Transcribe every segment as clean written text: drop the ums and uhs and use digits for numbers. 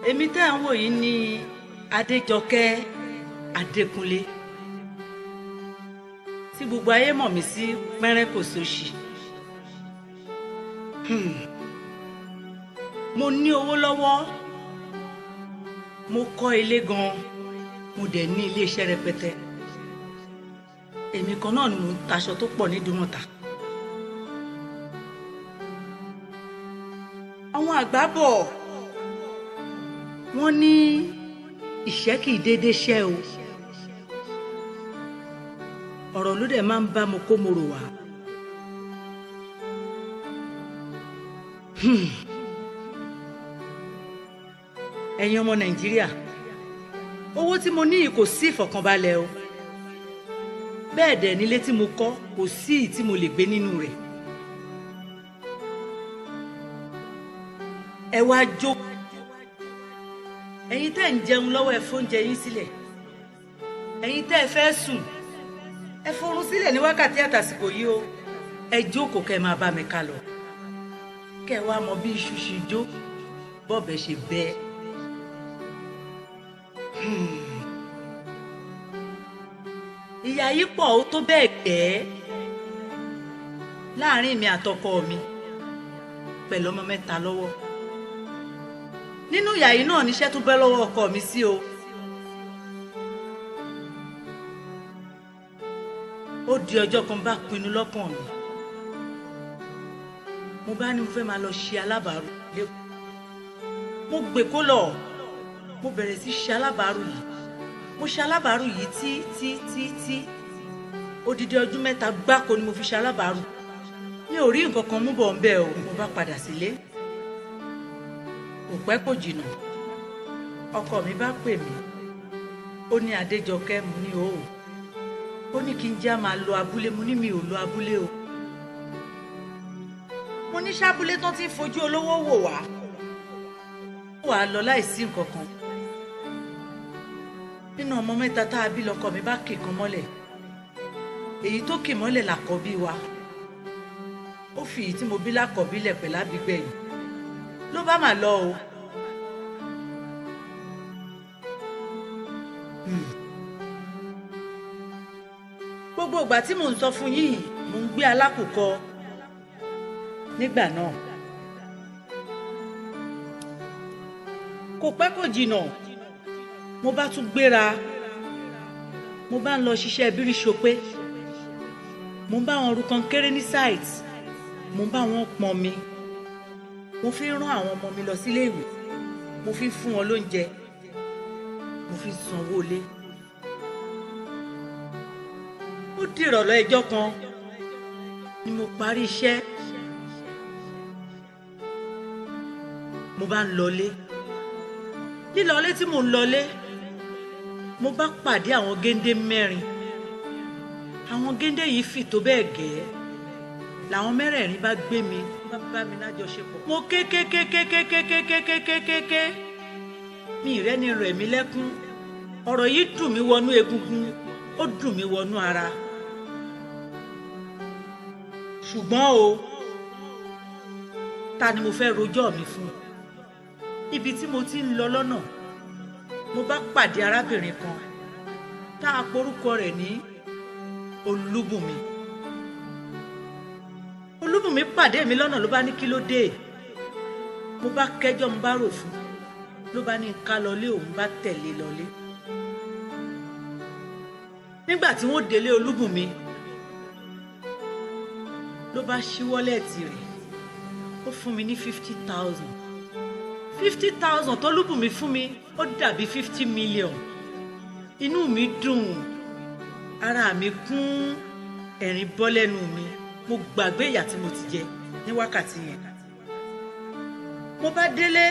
Èmi tẹ́ ẹ̀ ń wò yìí ni Adéjọkẹ́ Adékúnlé, tí gbogbo ayé mọ̀ mí sí pẹ́rẹ́ kò sóṣì. Mo ní owó lọ́wọ́, mo kọ́ ilé gan-an, mo dẹ̀ ní ilé iṣẹ́ rẹpẹtẹ. Èmi kan náà ni mò ń taṣọ tó pọ̀ ní Ìdúmọ̀tà. Àwọn àgbà bọ̀, wọ́n ní ìṣẹ́ kì í déédéé ṣẹ́ o. Ọ̀rọ̀ ló dẹ̀ máa ń bá mo kó mo rò wá. Ẹ̀yin ọmọ Nàìjíríà, owó tí mo ní yìí kò sí ìfọ̀kànbalẹ̀ o. Bẹ́ẹ̀ dẹ̀ nílé tí mo kọ́ kò sí ìyí tí mo lè gbé nínú rẹ̀. Ẹ wá jó. Ẹ̀yin tẹ́ ń jẹun lọ́wọ́, ẹ fóúnjẹ yín sílẹ̀. Ẹ̀yin tẹ́ ẹ fẹ́ sùn, ẹ forun sílẹ̀ ní wákàtí àtàsìkò yìí o. Ẹ jókòó kẹ́ ẹ máa bá mi ká lọ. Kẹ́ ẹ wá mọ bí iṣu ṣe jó, bọ́ọ̀bẹ ṣe bẹ́ẹ̀. Ìyà yìí pọ̀ ó tó bẹ́ẹ̀ gẹ́ láàrin mi àtọkọ mi pẹ̀lú ọmọ mẹ́ta lọ́wọ́. Nínú ìyà yìí náà níṣẹ́ tó bẹ́ lọ́wọ́ ọkọ mi sí o. Ó di ọjọ́ kan bá pinnu lọ́kàn mi. Mo bá ní mo fẹ́ máa lọ ṣe alábàárù lẹ́kọ̀ọ́. Mo gbè kó lọ. Mo bẹ̀rẹ̀ sí ṣe alábàárù yìí. Mo ṣe alábàárù yìí tí tí tí tí. Odidi ọdún mẹ́ta gbáko ni mo fi ṣe alábàárù. Mi ò rí nǹkan kan mú bọ̀ ńbẹ̀ o. Mo bá padà sílé. Kò pẹ́ kò jìnnà. Ọkọ mi bá pè mí. Ó ní Adéjọkẹ́, mo ní o. Ó ní kí n já máa lọ abúlé, mo ní mi ò lọ abúlé o. Mo ní ṣábúlé tán tí ń fojú olówó wò wá. Ó wàá lọ láìsí nǹkan kan. Nínú ọmọ mẹ́ta tá a bí lọkọ mi bá kì kan mọ́lẹ̀. Èyí tó kì mọ́lẹ̀ làkọ́bí wa. Ó fi èyí tí mo bí lákọ̀bí lẹ̀ pẹ̀lú àbígbẹ̀yìn. Ló bá mà lọ o. Gbogbo ìgbà tí mò ń sọ fún yín, mò ń gbé alákùkọ nígbà náà. Kò pẹ́ kò jìnnà, mo bá tún gbéra, mo bá ń lọ ṣiṣẹ́ bíríṣopé. Mo ń bá wọn ru kọnkéré ní site, mo ń bá wọn pọn mi. Mo fi ń rán àwọn ọmọ mi lọ sílé ìwé, mo fi ń fún wọn lóúnjẹ, mo fi ń sanwó ilé. Ó dìrọ̀lẹ́ ẹjọ́ kan ni mo parí iṣẹ́. Mo bá ń lọlé. Lílọlé tí mò ń lọlé, mo bá pàdé àwọn géńdé mẹ́rin. Àwọn géńdé yìí fì tó bẹ́ẹ̀ gẹ́. Làwọn mẹ́rẹ̀ẹ̀rin bá gbé mi, bá bá mi lájọṣepọ̀. Mo ké ké ké ké ké ké ké ké ké ké ké ké. Mi ìrẹ́ni rẹ̀ mí lẹ́kún. Ọ̀rọ̀ yìí dùn mí wọnú egungun, ó dùn mí wọnú ara. Ṣùgbọ́n o, ta ni mo fẹ́ rojọ́ mi fún? Ibi tí mo ti ń lọ lọ́nà, mo bá pàdé arábìnrin kan tá a porúkọ rẹ̀ ní Olúbùnmi. Olúbùnmi pàdé mi lọ́nà ló bá ní kí ló dé. Mo bá kẹ́jọ́, mo bá rò fún. Ló bá ní ká lọlé, òun bá tẹ̀lé lọlé. Nígbà tí wọ́n délé Olúbùnmi, ló bá ṣí wọ́lẹ̀tì rẹ̀, ó fún mi ní 50,000. 50,000 tọ́lúbùnmi fún mi, ó dàbí 50 million. Inú mi dùn, ara mi kún, ẹ̀rín bọ́ lẹ́nu mi. Mo gbàgbé ìyà tí mo ti jẹ ní wákàtí yẹn. Mo bá délé,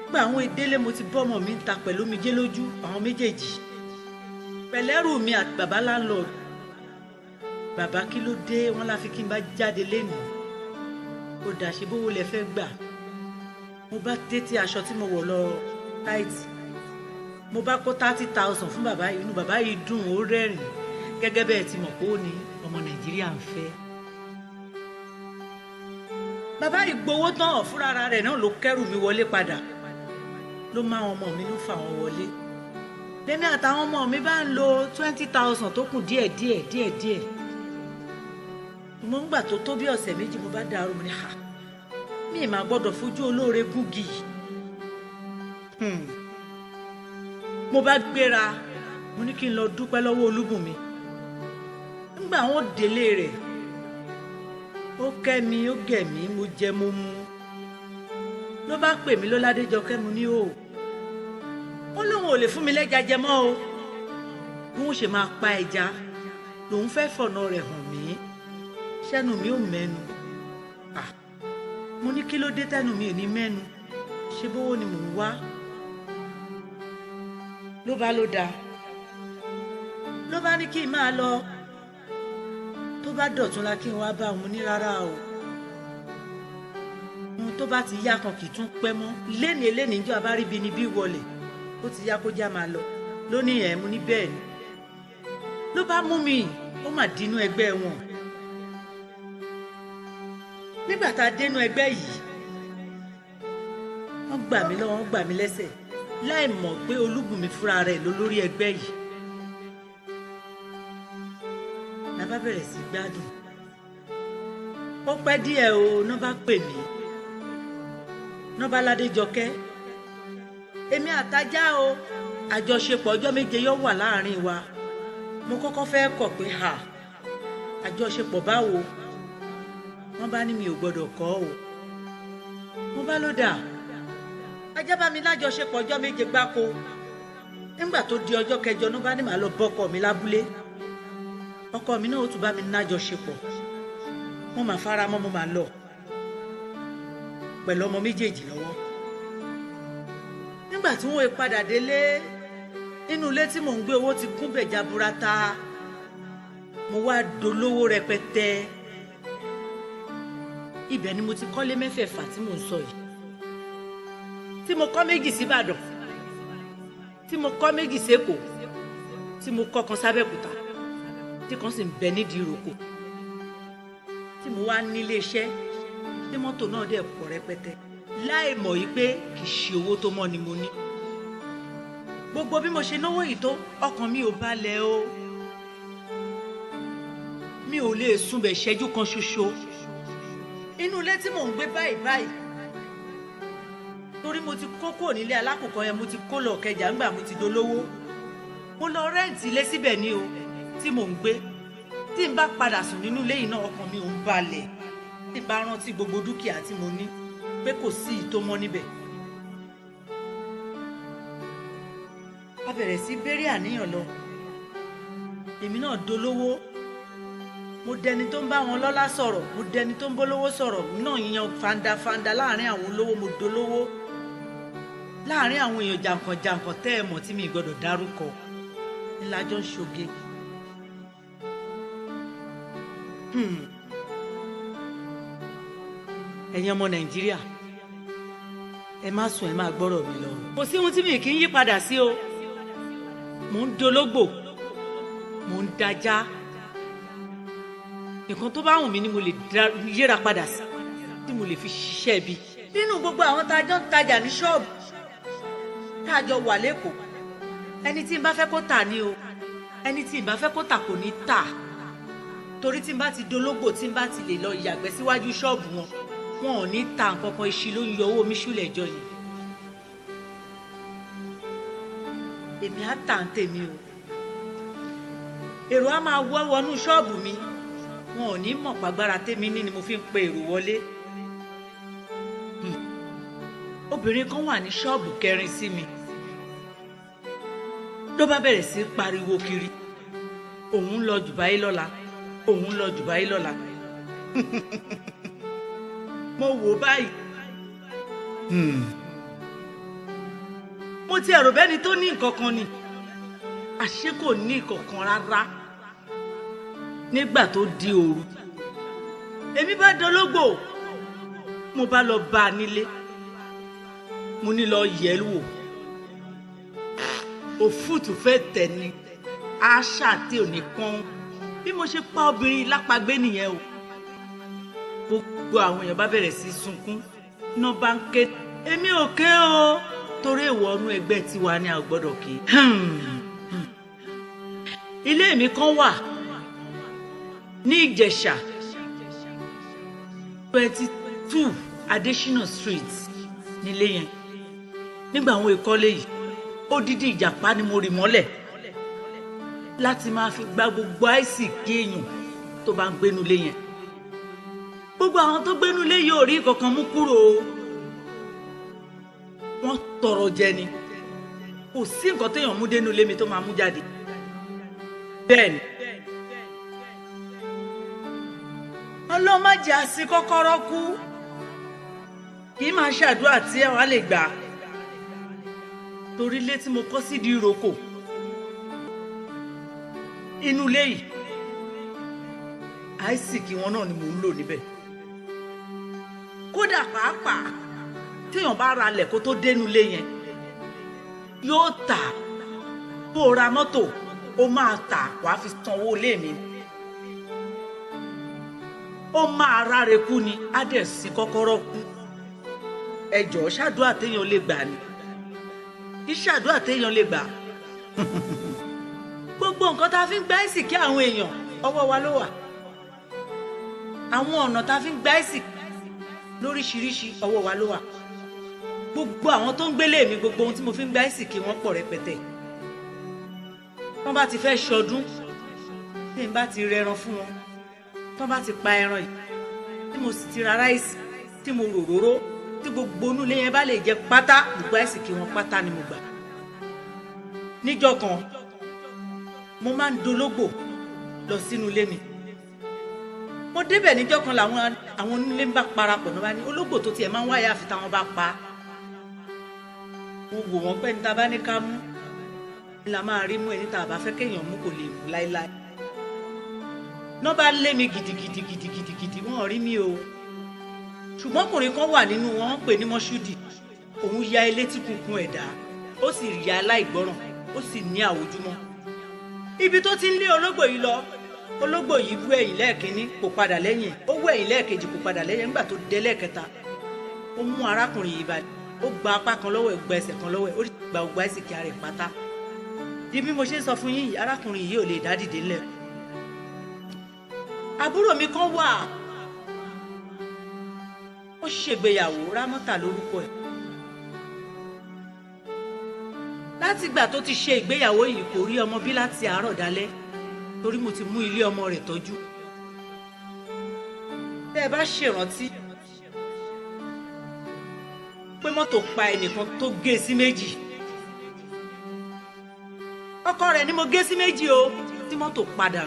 gba àwọn ìdélé mo ti bọ́ ọmọ mi ń ta pẹ̀lú omijé lójú àwọn méjèèjì. Pẹ̀lẹ́rù mi àti bàbá landlord. Bàbá kí ló dé, wọ́n láfi kí n bá jáde lénìí. Ó dà ṣe bówó lẹ fẹ́ gbà. Mo bá tètè aṣọ tí mo wọ̀ lọ táìtì. Mo bá kó 30,000 fún bàbá yìí, inú bàbá yìí dùn, ó rẹ́rìn-ín. Gẹ́gẹ́ bẹ́ẹ̀ ti mọ̀ pé ó ní ọmọ Nàìjíríà ń fẹ́. Bàbá yìí gbowó tán fúnra ara rẹ̀ náà ló kẹ́rù mi wọlé padà, ló má àwọn ọmọ mi ló fà wọ́n wọlé. Lèmi àtàwọn ọmọ mi bá ń lo 20,000 tó kù díẹ̀ díẹ̀ díẹ̀ díẹ̀. Mo ń gbà tó tó bí ọ̀sẹ̀ méjì mo bá dàrú, mo ní ha, mi ì máa gbọ́dọ̀ fojú olóore gúngi. Mo bá gbéra, mo ní kí n lọ dúpẹ́ lọ́wọ́ Olúbùnmi. Nígbà wọn délé rẹ̀, ó kẹ́ mi, ó gẹ̀ mí, mo jẹ mo mu. Ló bá pè mí ló Ládéjọkẹ́, mo ní o. Ó lóun ò lè fún mi lẹ́ja jẹ mọ́ o. Bí wọ́n ṣe máa pa ẹja, lòun fẹ́ fọ̀nà rẹ̀ hàn mí. Ṣẹ́nu mi ò mẹ́nu. Mo ní kí ló dé tẹ́nu mi ò ní mẹ́nu? Ṣé bówó ni mò ń wá? Ló bá ló dáa. Ló bá ní kí n máa lọ. Tó bá dọ̀túnla kí n wá bá òun, ní rárá o. Ohun tó bá ti yá kan kì í tún pẹ́ mọ́. Léni léni níjọ́ abáríbi ni bí wọlé. Ó ti yá kó já máa lọ. Lónìí ẹ̀ mo ní bẹ́ẹ̀ ni. Ló bá mú mi, ó mà dínú ẹgbẹ́ wọn. Nígbà tá a dénú ẹgbẹ́ yìí, wọ́n gbà mí lọ́wọ́, wọ́n gbà mí lẹ́sẹ̀, láì mọ̀ pé Olúbùnmi fúnra rẹ̀ ló lórí ẹgbẹ́ yìí. La bá bẹ̀rẹ̀ sí gbádùn. Ó pẹ́ díẹ̀ o, ná bá pè mí. Ná bá Ládéjọkẹ́. Èmi àtajá o, àjọṣepọ̀ ọjọ́ méje yóò wà láàrin wa. Mo kọ́kọ́ fẹ́ kọ̀ pé ha, àjọṣepọ̀ báwo? Wọ́n bá ní mi ò gbọ́dọ̀ kọ́ o. Mo bá ló dà. Ajá bá mi lájọṣepọ̀ ọjọ́ méje gbáko. Nígbà tó di ọjọ́ kẹjọ, ló bá ní màá lọ bọ́kọ mi lábúlé. Ọkọ mi náà ó tún bá mi nájọṣepọ̀. Mo máa fara mọ́, mo máa lọ. Pẹ̀lú ọmọ méjèèjì lọ́wọ́. Nígbà tí wọ́n padà délé, nínú ilé tí mò ń gbé, owó ti kún bẹ̀ jaburata. Mo wá dolówó rẹpẹtẹ. Ibẹ̀ ni mo ti kọ́lé mẹ́fẹ̀ẹ̀fà tí mò ń sọ yìí. Tí mo kọ́ méjì síbàdàn, tí mo kọ́ méjì sékòó, tí mo kọ́ kan sábẹ́òkúta, tí kan sì ń bẹ nídìí ìrókò. Tí mo wá nílé iṣẹ́, tí mọ́tò náà dẹ̀ pọ̀ rẹpẹtẹ. Láì mọ̀ yìí pé kì í ṣe owó tó mọ́ ni mo ní. Gbogbo bí mo ṣe náwó yìí tó, ọkàn mi ò balẹ̀ o. Mi ò lè sunbẹ̀ ṣẹ́jú kan ṣoṣo. Inú ilé tí mò ń gbé báyìí báyìí, torí mo ti kó kúrò nílé alákòókò yẹn, mo ti kó lọ Ìkẹjà ńgbà mo ti dolówó. Mo lọ rẹ́ǹtì ilé síbẹ̀ ni o tí mò ń gbé. Tí n bá padà sùn nínú ilé yìí náà, ọkàn mi ò ń balẹ̀. Tí n bá rántí gbogbo dúkìá tí mo ní pé kò sí ìtó mọ́ níbẹ̀. A bẹ̀rẹ̀ sí bẹ̀rẹ̀ àníyàn lọ. Èmi náà dolówó. Mo dẹni tó ń bá wọn lọ́lá sọ̀rọ̀, mo dẹni tó ń bólówó sọ̀rọ̀, mi náà yan fandafanda láàrin àwọn olówó, mo dolówó. Láàrin àwọn èèyàn jàǹkànjàǹkàn tẹ́ ẹ mọ̀ tí mi gbọ́dọ̀ dárúkọ. Ńlá jọ ń ṣoge. Ẹ̀yin ọmọ Nàìjíríà, ẹ má sùn, ẹ má gbọ́rọ̀ mi lọ. Kò sí ohun tí mi kì í yí padà sí o. Mò ń dológbò, mò ń dajá. Nǹkan tó bá wù mí ni mo lè yíra padà sí, tí mo lè fi ṣiṣẹ́ bí. Nínú gbogbo àwọn tá a jọ ń tajà ní ṣọ́ọ̀bù, tá a jọ wà lẹ́kọ̀ọ́, ẹni tí n bá fẹ́ kó tà ni o, ẹni tí n bá fẹ́ kó tà kò ní tà. Torí tí n bá ti dológbò, tí n bá ti lè lọ yàgbẹ́ síwájú ṣọ́ọ̀bù wọn, wọn ò ní ta nǹkan kan, iṣu ló ń yọ owó mi ṣúlẹ̀ jọ yìí. Èmi á tà ń tèmi o. Èrò á máa wọ́ wọnú ṣọ́ọ̀bù mi. Wọn ò ní mọ̀ pàgbára tèmi ní ni mo fi ń pe èrò wọlé. Obìnrin kan wà ní ṣọ́ọ̀bù kẹrin sí mi. Ló bá bẹ̀rẹ̀ sí pariwo kiri. Òun lọ Dubai lọ́la. Òun lọ Dubai lọ́la. Mo wò báyìí. Mo ti ẹ̀rọ bẹ́ni tó ní nǹkan kan ni. Àṣé kò ní nǹkan kan rárá. Nígbà tó di òru, èmi bá dológbò, mo bá lọ bá a nílé. Mo ní lọ yẹ̀ wò. Òfútù fẹ́ tẹ̀ ni, àṣà tí ò ní kán. Bí mo ṣe pa obìnrin lápagbé nìyẹn o. Gbogbo àwọn èèyàn bá bẹ̀rẹ̀ sí sunkún, iná bá ń ké. Èmi ò ké o, torí èèwọ̀ ọnú ẹgbẹ́ tiwa ni a gbọ́dọ̀ ké. Ilé mi kan wà ní Ìjẹ̀ṣà, 22 Adesina Street nílé yẹn. Nígbà àwọn ìkọ́lé yìí, odidi ìjàpá ni mo rì mọ́lẹ̀ láti máa fi gba gbogbo àìsíkí èèyàn tó bá ń gbénu ilé yẹn. Gbogbo àwọn tó gbénu ilé yìí ò rí kankan mú kúrò o, wọ́n tọrọ jẹ ni. Kò sí nǹkan téèyàn mú dénú ilé mi tó máa mú jáde. Bẹ́ẹ̀ ni, Ọlọ́run má jẹ́ àsí kọ́kọ́rọ́ kú, kì í máa ṣàdúrà tí ẹ wá lè gbà. Torí ilé tí mo kọ́ sídìí ìrókò, inú ilé yìí, àìsíkì wọn náà ni mò ń lò níbẹ̀. Kódà pàápàá, téèyàn bá ra lẹ̀ kó tó dénú ilé yẹn, yóò tà. Bó o ra mọ́tò, ó máa tà, wàá fi sanwó ilé mi. Ó máa ráre kú ni, á dẹ̀ sí kọ́kọ́rọ́ kú. Ẹ jọ̀ọ́, ṣàdúrà téèyàn lè gbà ni? Kì í ṣàdúrà téèyàn lè gbà. Gbogbo nǹkan tá a fi ń gba ìsìnkí àwọn èèyàn, ọwọ́ wa ló wà. Àwọn ọ̀nà tá a fi ń gba ìsìnkí lóríṣiríṣi, ọwọ́ wa ló wà. Gbogbo àwọn tó ń gbélé mi, gbogbo ohun tí mo fi ń gba ìsìnkí wọn pọ̀ rẹpẹtẹ. Wọ́n bá ti fẹ́ ṣọdún, tí n bá ti rẹran fún wọn, tí wọ́n bá ti pa ẹran yìí, tí mo sì ti ra ráìsì, tí mo rò róró, tí gbogbo inú ilé yẹn bá lè jẹ pátá, gbogbo àìsìkí wọn pátá ni mo gbà. Níjọ́ kan, mo máa ń dológbò lọ sínú ilé mi. Mo débẹ̀ níjọ́ kan, làwọn àwọn onílé ń bá parapọ̀ náà bá ní ológbò tó tiẹ̀ máa ń wáyà àfi táwọn bá pa. Mo wò wọ́n pé ní ta bá ní ká mú ni la máa rí mú, ẹni tá a bá fẹ́ kéèyàn mú kò lè mú láéláé. Náà bá lé mi gidigidi gidigidi, wọ́n rí mi o. Ṣùgbọ́n ọkùnrin kan wà nínú wọn, wọ́n pè ní Mọ́ṣúdì. Òun ya elétí kunkun ẹ̀dá, ó sì ya aláìgbọ́ràn, ó sì ní àwòjúmọ́. Ibi tó ti ń lé ológbò yìí lọ, ológbò yìí wú ẹ̀yìn lẹ́ẹ̀kínní, kò padà lẹ́yìn. Ó wú ẹ̀yìn lẹ́ẹ̀kejì, kò padà lẹ́yìn. Nígbà tó dé lẹ́ẹ̀kẹta, ó mú arákùnrin yìí balẹ̀, ó gba apá kan lọ́wọ́ ẹ̀, gba ẹsẹ̀ kan lọ́wọ́ ẹ̀, ó sì gba gbogbo àìsíkí ara ẹ̀ pátá. Di bí mo ṣe ń sọ fún yín yìí, arákùnrin yìí ò lè dá dìde ńlẹ̀. Àbúrò mi kan wà, ó ṣègbéyàwó, Rámọ́tà lórúkọ ẹ̀. Látìgbà tó ti ṣe ìgbéyàwó yìí, kò rí ọmọ bí láti àárọ̀ dalẹ́, torí mo ti mú ilé ọmọ rẹ̀ tọ́jú. Tẹ́ ẹ bá ṣèrántí pé mọ́tò pa ẹnìkan tó gé sí méjì, ọkọ rẹ̀ ni mo gé sí méjì o, tí mọ́tò padà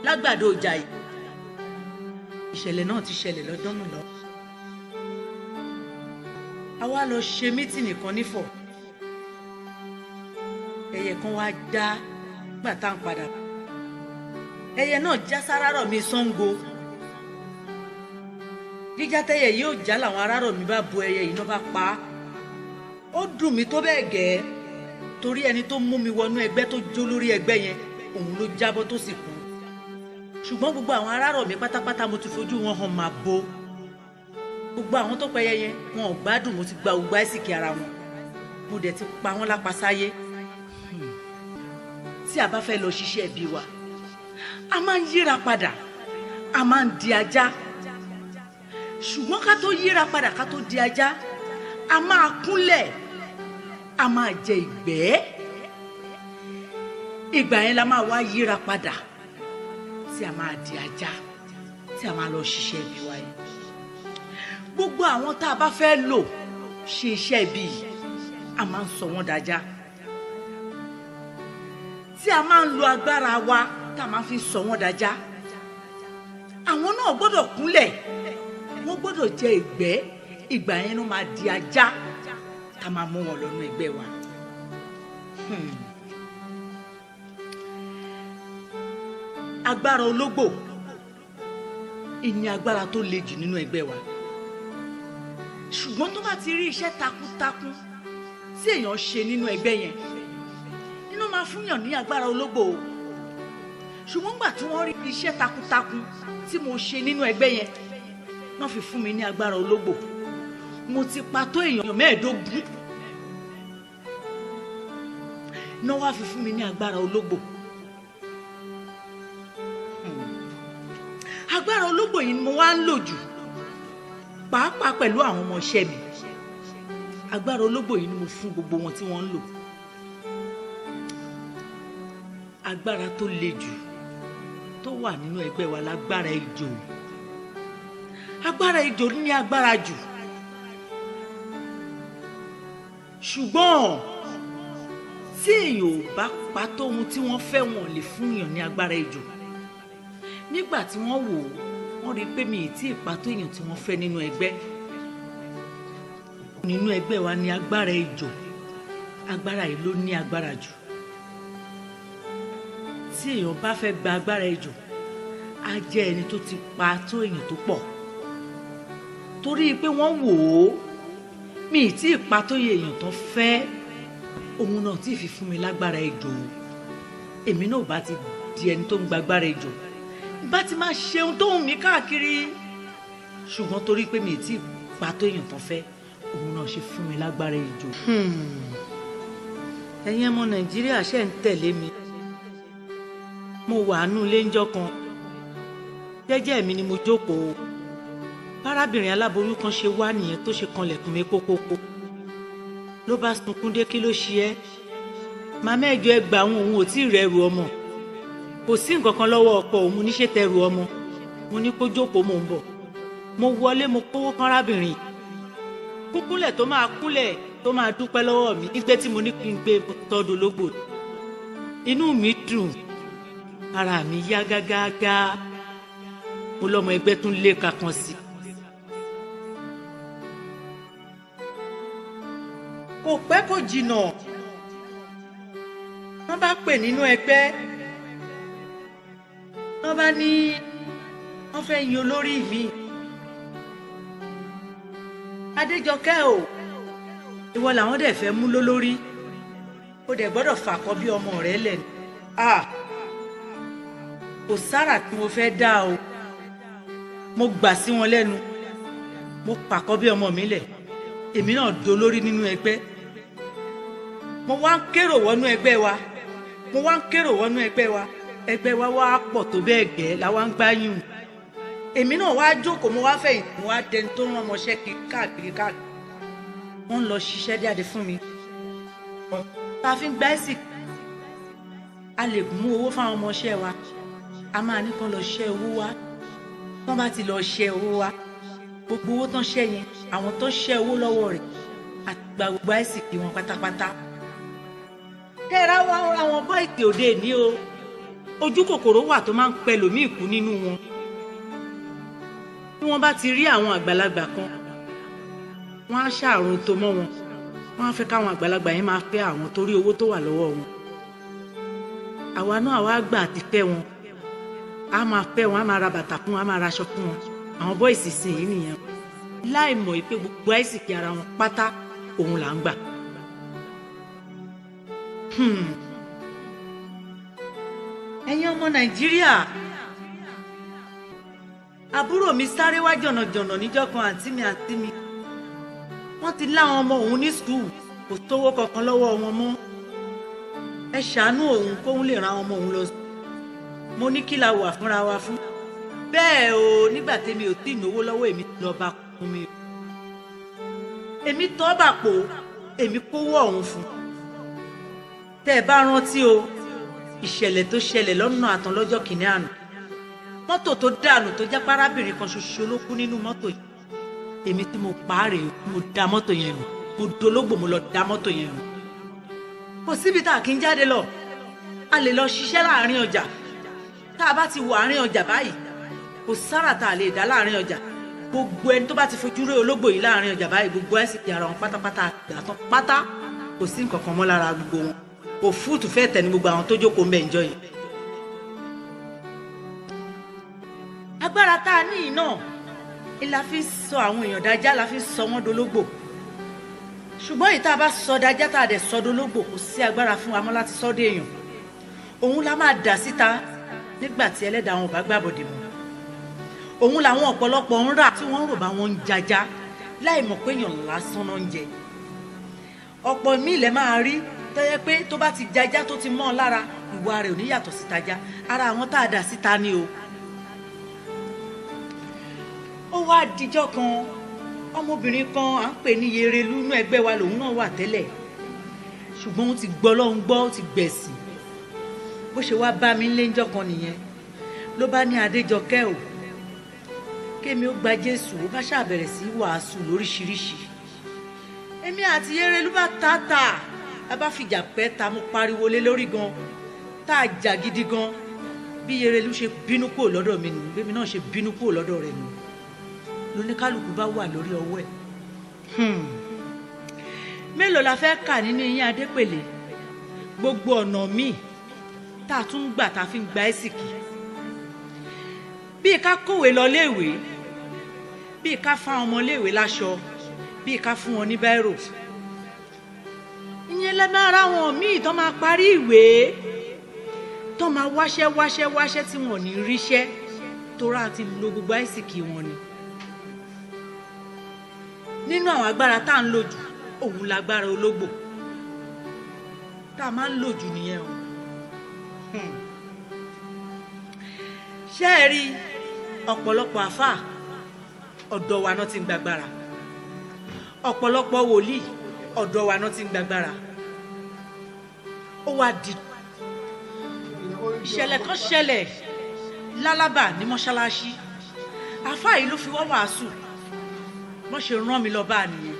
lágbàdo ọjà yìí. Ìṣẹ̀lẹ̀ náà ti ṣẹlẹ̀ lọ́jọ́ náà lọ. A wá lọ ṣe mítìnì kan nífọ̀. Ẹyẹ kan wá já gbà tá à ń padà. Ẹyẹ náà já sárárọ̀ mi Ṣàngó. Jíjá tẹ́yẹ yóò já, làwọn arárọ̀ mi bá bu ẹyẹ yìí náà bá pa á. Ó dùn mí tó bẹ́ẹ̀ gẹ́, torí ẹni tó mú mi wọnú ẹgbẹ́, tó jó lórí ẹgbẹ́ yẹn, òun ló jábọ́ tó sì kú. Ṣùgbọ́n gbogbo àwọn arárọ̀ mi pátápátá, mo ti fojú wọn hàn máa bo. Gbogbo àwọn tó pẹyẹ yẹn, wọn ò gbádùn. Mo ti gba gbogbo àìsíkì ara wọn, mo dẹ̀ ti pa wọ́n lápá sáyé. Tí a bá fẹ́ lọ ṣiṣẹ́ ẹbí wa, a máa ń yíra padà, a máa ń di ajá. Ṣùgbọ́n ká tó yíra padà, ká tó di ajá, a máa kúnlẹ̀, a máa jẹ ìgbẹ́. Ìgbà yẹn la máa wá yíra padà tí a máa di ajá, tí a máa lọ ṣiṣẹ́ ibi wa yìí. Gbogbo àwọn tá a bá fẹ́ lò ṣe iṣẹ́ ibi yìí, a máa ń sọ wọ́n dájá, tí a máa ń lo agbára wa tá a máa fi sọ wọ́n dájá. Àwọn náà gbọ́dọ̀ kúnlẹ̀, wọ́n gbọ́dọ̀ jẹ ìgbẹ́. Ìgbà yẹn ló máa di ajá tá a máa mú wọn lọ́nà ẹgbẹ́ wa. Agbára ológbò ìní agbára tó le jù nínú ẹgbẹ́ wa. Ṣùgbọ́n tó bá ti rí iṣẹ́ takuntakun tí èèyàn ṣe nínú ẹgbẹ́ yẹn, inú máa fúnyàn ní agbára ológbò o. Ṣùgbọ́n gbà tí wọ́n rí iṣẹ́ takuntakun tí mo ṣe nínú ẹgbẹ́ yẹn, wọ́n fi fún mi ní agbára ológbò. Mo ti pa tó èèyàn 25 náà wá fi fún mi ní agbára ológbò. Agbára ológbò yìí ni mo wá ń lò jù, pàápàá pẹ̀lú àwọn ọmọọṣẹ́ mi. Agbára ológbò yìí ni mo fún gbogbo wọn tí wọ́n ń lò. Agbára tó le jù tó wà nínú ẹgbẹ́ wa lágbára ejò. Agbára ejò ní agbára jù, ṣùgbọ́n tí èèyàn ò bá pa tó ohun tí wọ́n fẹ́, wọn lè fún èèyàn ní agbára ejò. Nígbà tí wọ́n wò ó, wọ́n rí i pé mi ì tí ì pa tó èèyàn tí wọ́n fẹ́ nínú ẹgbẹ́. Nínú ẹgbẹ́ wa ní agbára ejò. Agbára yìí ló ní agbára jù. Tí èèyàn bá fẹ́ gba agbára ejò, á jẹ́ ẹni tó ti pa tó èèyàn tó pọ̀. Torí pé wọ́n wò ó, mi ì tí ì pa tó èèyàn tó fẹ́, òun náà tí ì fi fún mi lágbára ejò. Èmi náà bá ti di ẹni tó ń gba agbára ejò, bá ti máa ṣe ohun tó wù mí káàkiri. Ṣùgbọ́n torí pé mi ì tí ì pa tó èèyàn tó fẹ́, òun náà ṣe fún mi lágbára ejò. Ẹ̀yin ọmọ Nàìjíríà ṣe ń tẹ̀lé mi. Mo wà nú ilé ńjọ́ kan, jẹ́jẹ́ mi ni mo jókòó. Bárábìnrin aláboyún kan ṣe wá nìyẹn tó ṣe kanlẹ̀kùn mi kókókó. Ló bá sunkún dé, kí ló ṣe ẹ́? Màmá ẹjọ́ ẹ gbà òun, òun ò tí ì rẹrù ọmọ. Kò sí nǹkan kan lọ́wọ́ ọkọ òun níṣẹ́ tẹrù ọmọ. Mo ní kó jókòó, mò ń bọ̀. Mo wọlé, mo kówó kan rábìnrin. Kúkúnlẹ̀ tó máa kúnlẹ̀ tó máa dúpẹ́ lọ́wọ́ mi nígbẹ́ tí mo ní kí n gbé tọ́dún ológbò. Inú mi dùn, ara mi yá gágágá. Mo lọ́mọ ẹgbẹ́ tún lé kankan sí. Kò pẹ́ kò jìnnà, wọ́n bá pè nínú ẹgbẹ́, wọ́n bá ní wọ́n fẹ́ yin olórí mi. Adéjọkẹ́ o, ìwọ làwọn dẹ̀ fẹ́ mú lólórí, ó dẹ̀ gbọ́dọ̀ fàkọ́ bí ọmọ rẹ lẹ̀ ní. Kò sára tí mo fẹ́ dá o. Mo gbà sí wọn lẹ́nu, mo pàkọ́ bí ọmọ mi lẹ̀, èmi náà dolórí nínú ẹgbẹ́. Mo wá ń kérò wọnú ẹgbẹ́ wa, mo wá ń kérò wọnú ẹgbẹ́ wa. Ẹgbẹ́ wa wá pọ̀ tó bẹ́ẹ̀ gẹ́ la wá ń gbáyùn. Èmi náà wá jókòó, mo wá fẹ̀yìntì, mo wá dẹni tó ń rán ọmọọṣẹ́ kiri káàkiri káàkiri. Wọ́n ń lọ ṣiṣẹ́ jáde fún mi. Tá a fi ń gbá ẹ̀sìn, a lè mú owó fáwọn ọmọọṣẹ́ wa. A máa ní kán lọ ṣẹ́ owó wá. Tán bá ti lọ ṣẹ́ owó wá, gbogbo owó tán ṣẹ́ yẹn, àwọn tó ṣẹ́ owó lọ́wọ́ rẹ̀ àti gba gbogbo àìsìkí wọn pátápátá. Kẹ́ra wá àwọn bọ́ìtì òde ní o. Ojú kòkòrò wà tó máa ń pẹ lòmíì kú nínú wọn. Bí wọ́n bá ti rí àwọn àgbàlagbà kan, wọ́n á ṣàrùn tó mọ́ wọn. Wọ́n á fẹ́ káwọn àgbàlagbà yẹn máa fẹ́ àwọn torí owó tó wà lọ́wọ́ wọn. Àwa náà wá gbà àti fẹ́ wọn. A máa fẹ́ wọn, a máa ra bàtà fún wọn, a máa ra aṣọ fún wọn. Àwọn bọ́ìsì sìn yìí nìyẹn. Láì mọ̀ pé gbogbo àìsìkí ara wọn pátá òun là ń gbà. Ẹ̀yin ọmọ Nàìjíríà, àbúrò mi sáré wá jọ̀nàjọ̀nà níjọ́ kan, àǹtí mi àǹtí mi. Wọ́n ti láwọn ọmọ òun ní skul, kò sówó kankan lọ́wọ́ wọn mọ́. Ẹ ṣàánú òun kóun lè ran ọmọ òun lọ. Mo ní kí la wà fúnra wa fún. Bẹ́ẹ̀ o, nígbà tèmi ò tí ì náwó lọ́wọ́, èmi lọ bá kún mi. Èmi tọ́ bà pò, èmi kówó ọ̀hún fún. Tẹ́ ẹ bá rántí o, ìṣẹ̀lẹ̀ tó ṣẹlẹ̀ lọ́nà àtàn lọ́jọ́ kìíní àná. Mọ́tò tó dànù tó jẹ́ párábìnrin kan ṣoṣo ló kú nínú mọ́tò yìí. Èmi tí mo pa á rèé, mo da mọ́tò yẹn nù. Mo dológbò, mo lọ da mọ́tò yẹn nù. Kò síbi tá a kì í jáde lọ. A lè lọ ṣiṣẹ́ láàrin ọjà. Tá a bá ti wọ àárín ọjà báyìí, kò sára tá a lè dá láàrin ọjà. Gbogbo ẹni tó bá ti fojú rí ológbò yìí láàrin ọjà báyìí, gbogbo ẹ̀ sì ti ara wọn pátápátá àtàn pátá. Kò sí nǹkan kan mọ́ lára gbogbo wọn. Kò fúùtù fẹ́ tẹ̀ ní gbogbo àwọn tó jókòó ń bẹ̀ ń jọ yìí. Agbára tá a ní yìí náà ni la fi sọ àwọn èèyàn dájá, la fi sọ wọ́n dológbò. Ṣùgbọ́n èyí tá a bá sọ dájá tá a dẹ̀ sọ dológbò, kò sí agbára fún wa mọ́ láti sọ dé èèyàn. Òun la máa dà síta Nígbà tí ẹlẹ́dàá wọn ò bá gbàbọ̀dè mọ́, òun làwọn ọ̀pọ̀lọpọ̀ ń rà tí wọ́n ń rò bá wọn ń jajá láì mọ̀ pé èèyàn lásán náà ń jẹ. Ọ̀pọ̀ míì lẹ máa rí tó yẹ pé tó bá ti jajá tó ti mọ́ ọ lára, ìwà rẹ̀ ò ní yàtọ̀ síta já. Ara àwọn tá a dà síta ni o. Ó wá dijọ́ kan, ọmọbìnrin kan à ń pè ní Yerelu, inú ẹgbẹ́ wa lòun náà wà tẹ́lẹ̀, ṣùgbọ́n ó ti gbọ́ lọ́hún gbọ́, ó ti gbẹ̀sìn. Bó ṣe wá bá mi ń léńjọ́ kan nìyẹn, ló bá ní Adéjọkẹ́ o, kémi ó gba Jésù. Ó bá ṣàbẹ̀rẹ̀ sí wàásù lóríṣiríṣi. Èmi àti Yerelu bá tààtà, a bá fìjà pẹ́ ta, mo pariwo lé lórí gan, tá a jà gidi gan. Bí Yerelu ṣe bínú kúrò lọ́dọ̀ mi nù, bẹ́mi náà ṣe bínú kúrò lọ́dọ̀ rẹ̀ nù, lóníkálùkù bá wà lórí ọwọ́ ẹ̀. Mélòó la fẹ́ kà nínú eyín Adépèlé? Gbogbo ọ̀nà míì tá a tún gbà tá a fi ń gba ẹ́sìkì, bíi ká kówé lọ léèwé, bíi ká fá ọmọ léèwé láṣọ, bíi ká fún wọn ní báírò. Ìyẹn lẹ máa ra wọn míì tó máa parí ìwé, tó máa wáṣẹ́ wáṣẹ́ wáṣẹ́ tí wọn ò ní ríṣẹ́, torá ti lo gbogbo àìsìkì wọn ni. Nínú àwọn agbára tá à ń lò jù, òun lágbára ológbò tá a máa ń lò jù nìyẹn o. Ṣé ẹ rí ọ̀pọ̀lọpọ̀ àfáà ọ̀dọ̀ wa náà ti ń gbàgbára, ọ̀pọ̀lọpọ̀ wòlíì ọ̀dọ̀ wa náà ti ń gbàgbára. Ó wá di ìṣẹ̀lẹ̀ kan ṣẹlẹ̀ lálábà ní mọ́ṣáláṣí. Àfáà yìí ló fi wá wàásù, wọ́n ṣe rán mi lọ bá a nìyẹn.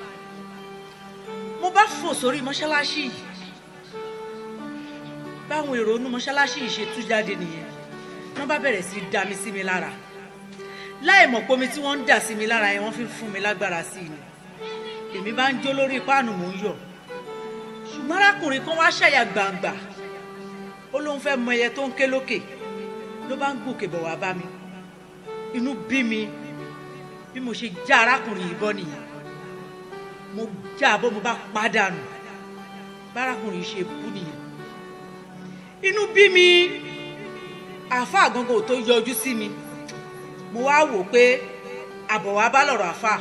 Mo bá fò sórí mọ́ṣáláṣí yìí, báwọn èrò inú mọ́ṣáláṣí yìí ṣe tú jáde nìyẹn. Wọ́n bá bẹ̀rẹ̀ sí í dá mi sí mi lára, láì mọ̀ pé omi tí wọ́n ń dà sí mi lára yẹn, wọ́n fi ń fún mi lágbára sí i ni. Èmi bá ń jó lórí páànù, mò ń yọ̀. Ṣùgbọ́n arákùnrin kan wá ṣàyà gbàǹgbà, ó lóun fẹ́ mọ ẹyẹ tó ń ké lókè, ló bá ń gòkè bọ̀ wá bá mi. Inú bí mi, bí mo ṣe já arákùnrin yìí bọ́ nìyẹn. Mo já bó, mo bá pàdánù. Bárakùnrin yìí ṣe kú nìyẹn. Inú bí mi, àáfàá gangan ò tó yọjú sí mi. Mo wá wò pé àbọ̀ wá bá lọ̀rọ̀ àáfàá.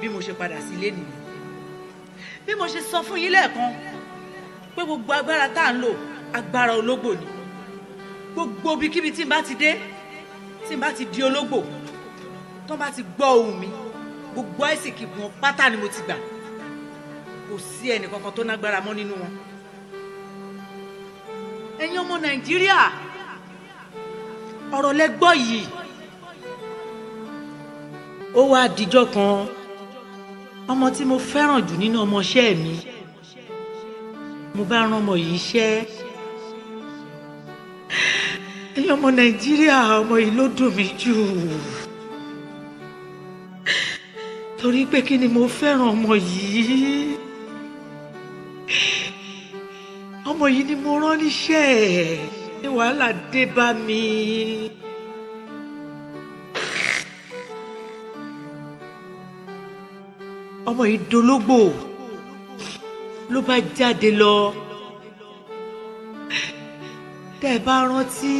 Bí mo ṣe padà sílé nìyẹn. Bí mo ṣe sọ fún yín lẹ́ẹ̀kan pé gbogbo agbára tá à ń lò, agbára ológbò ni. Gbogbo ibikíbi tí n bá ti dé, tí n bá ti di ológbò, tó bá ti gbọ́ ohùn mi, gbogbo àìsìkì wọn pátá ni mo ti gbà. Kò sí ẹnì kankan tó nágbára mọ́ nínú wọn. Ẹ̀yin ọmọ Nàìjíríà, ọ̀rọ̀ lẹ gbọ́ yìí. Ó wá dijọ́ kan, ọmọ tí mo fẹ́ràn jù nínú ọmọọṣẹ́ mi, mo bá rán ọmọ yìí iṣẹ́. Ẹ̀yin ọmọ Nàìjíríà, ọmọ yìí ló dùn mí jù, torí pé kí ni, mo fẹ́ràn ọmọ yìí. Ọmọ yìí ni mo rán níṣẹ́, ní wàhálà dé bá mi. Ọmọ yìí dológbò, ló bá jáde lọ. Tẹ́ ẹ bá rántí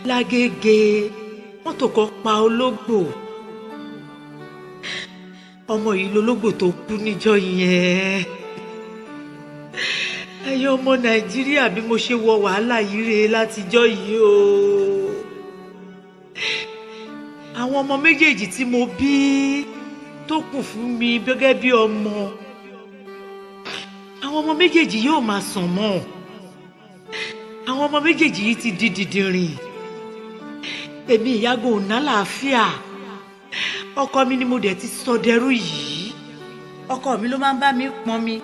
lágége, mọ́tò kan pa ológbò. Ọmọ yìí lológbò tó kú níjọ́ yẹn. Ẹ̀yin ọmọ Nàìjíríà, bí mo ṣe wọ wàhálà yìí rèé látijọ́ yìí o. Àwọn ọmọ méjèèjì tí mo bí tó kù fún mi gẹ́gẹ́ bí ọmọ, àwọn ọmọ méjèèjì yóò máa sàn mọ́. Àwọn ọmọ méjèèjì yìí ti di dìdìrìn. Èmi ìyágò ò nálàáfíà. Ọkọ mi ni mo dẹ̀ ti sọ dẹrú yìí. Ọkọ mi ló máa ń bá mi pọn mi,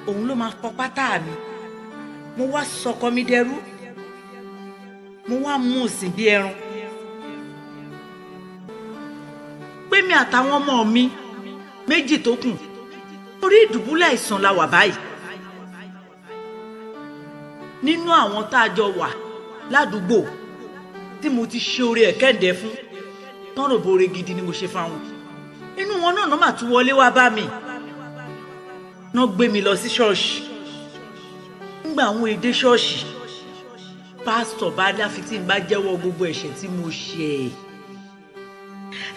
òun ló máa fọ pátá mi. Mo wá sọkọ mi dẹrú, mo wá mú òsìn bí ẹran. Pé mi àtàwọn ọmọ mi méjì tó kù, orí ìdùbúlẹ̀ àìsàn la wà báyìí. Nínú àwọn tá a jọ wà ládùúgbò tí mo ti ṣe oore ẹ̀kẹ́ǹdẹ́ fún, tọ́rọ̀ bore gidi ni mo ṣe fáwọn, inú wọn náà mà tún wọlé wá bá mi, náà gbé mi lọ sí ṣọ́ọ̀ṣì. Nígbà àwọn èdè ṣọ́ọ̀ṣì, Pásítọ̀ bá dáfi tí n bá jẹ́wọ́ gbogbo ẹ̀ṣẹ̀ tí mo ṣe.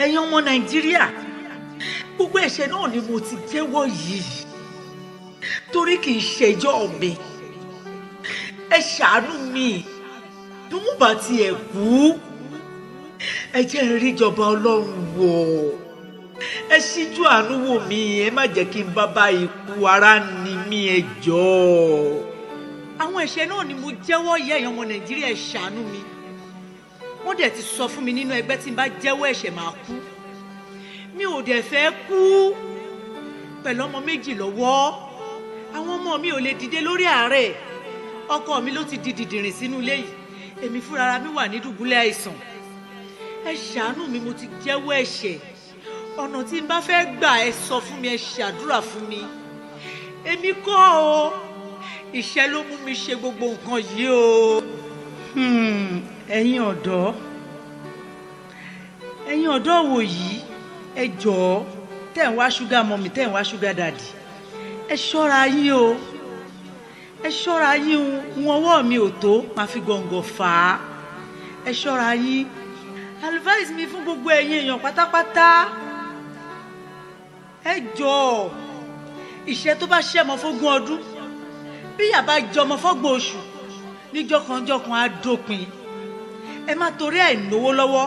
Ẹ̀yin ọmọ Nàìjíríà, gbogbo ẹ̀ṣẹ̀ náà ni mo ti jẹ́wọ́ yìí, torí kì í ṣẹjọ́ mi. Ẹ ṣàánú mi, bí mo bá tiẹ̀ kú, ẹ jẹ́ n rí ìjọba Ọlọ́run wọ̀. Ẹ ṣíjú àánú wò mí, ẹ má jẹ́ kí n bá bá ikú, ara ni mí, ẹ jọ̀ọ́. Àwọn ẹ̀ṣẹ̀ náà ni mo jẹ́wọ́ yìí, ẹ̀yin ọmọ Nàìjíríà, ẹ ṣàánú mi. Wọ́n dẹ̀ ti sọ fún mi nínú ẹgbẹ́ tí n bá jẹ́wọ́ ẹ̀ṣẹ̀ máa kú. Mi ò dẹ̀ fẹ́ kú pẹ̀lú ọmọ méjì lọ́wọ́. Àwọn ọmọ mi ò lè dìde lórí àárẹ̀. Ọkọ mi ló ti di dìdìrìn sínú ilé yìí. Èmi fúnra mi wà ní dùbúlẹ̀ àìsàn. Ẹ ṣàánú mi, mo ti jẹ́wọ́ ẹ̀ṣẹ̀. Ọ̀nà tí n bá fẹ́ gbà, ẹ sọ fún mi, ẹ ṣàdúrà fún mi. Èmi kọ́ o, ìṣẹ́ ló mú mi ṣe gbogbo nǹkan yìí o. Ẹ̀yin ọ̀dọ́, ẹ̀yin ọ̀dọ́ wò yìí, ẹ jọ̀ọ́, tẹ̀ ń wá sugar mummy, tẹ̀ ń wá sugar daddy, ẹ ṣọ́ra yín o, ẹ ṣọ́ra yín o. Wọn ọwọ́ mi ò tó máa fi gọ̀ǹgọ̀ fà á. Ẹ ṣọ́ra yín. Advice mi fún gbogbo ẹ̀yin èèyàn pátápátá, ẹ jọ̀ọ́, ìṣẹ́ tó bá ṣẹ́ ọmọ fógún ọdún, bí ìyà bá jọmọ fọ́gbọ̀n oṣù, níjọ́kanjọ́kan á dópin. Ẹ má torí ẹ̀ náwó lọ́wọ́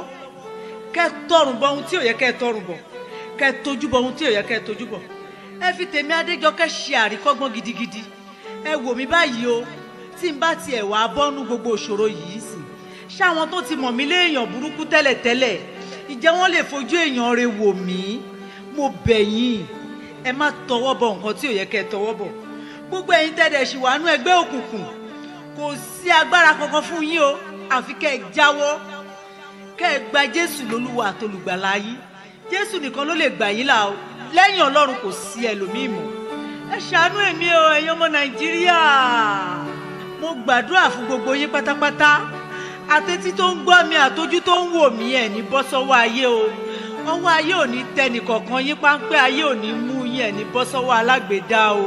kẹ́ tọrùn bọ ohun tí ò yẹ kẹ́ tọrùn bọ̀, kẹ́ tójú bọ ohun tí ò yẹ kẹ́ tójú bọ̀. Ẹ fi tèmi Adéjọkẹ́ ṣe àríkọ́gbọ́n gidigidi. Ẹ wò mí báyìí o, tí n bá tiẹ̀ wá bọ́nú gbogbo ìṣòro yìí sì, ṣáwọn tó ti mọ̀ mí léèyàn burúkú tẹ́lẹ̀tẹ́lẹ̀, ìjẹ́ wọ́n lè fojú èèyàn rẹ̀ wò mí? Mo bẹ̀ yín, ẹ má tọwọ́ bọ nǹkan tí ò yẹ kẹ́ tọwọ́ bọ̀. Gbogbo ẹ̀yin tẹ́lẹ̀ ṣì wà nú ẹgbẹ́ òkùnkùn, kò sí agbára kankan fún yín o, àfi kẹ́ ẹ jáwọ́, kẹ́ ẹ gba Jésù lólúwa àtolùgbàlà yín. Jésù nìkan ló lè gbà yín là o, lẹ́yìn Ọlọ́run kò sí ẹlòmíì mọ́. Ẹ ṣàánú èmi o, ẹ̀yin ọmọ Nàìjíríà. Mo gbàdúrà fún gbogbo yín pátápátá, àtẹtí tó ń gbọ́ mi, àtọjú tó ń wò mí, ẹ̀ ní bọ́ sọ́wọ́ ayé o. Ọwọ́ ayé ò ní tẹ nìkọ̀ọ̀kan yín, páńpẹ́ ayé ò ní mú yín, ẹ̀ ní bọ́ sọ́wọ́ alágbèédá o.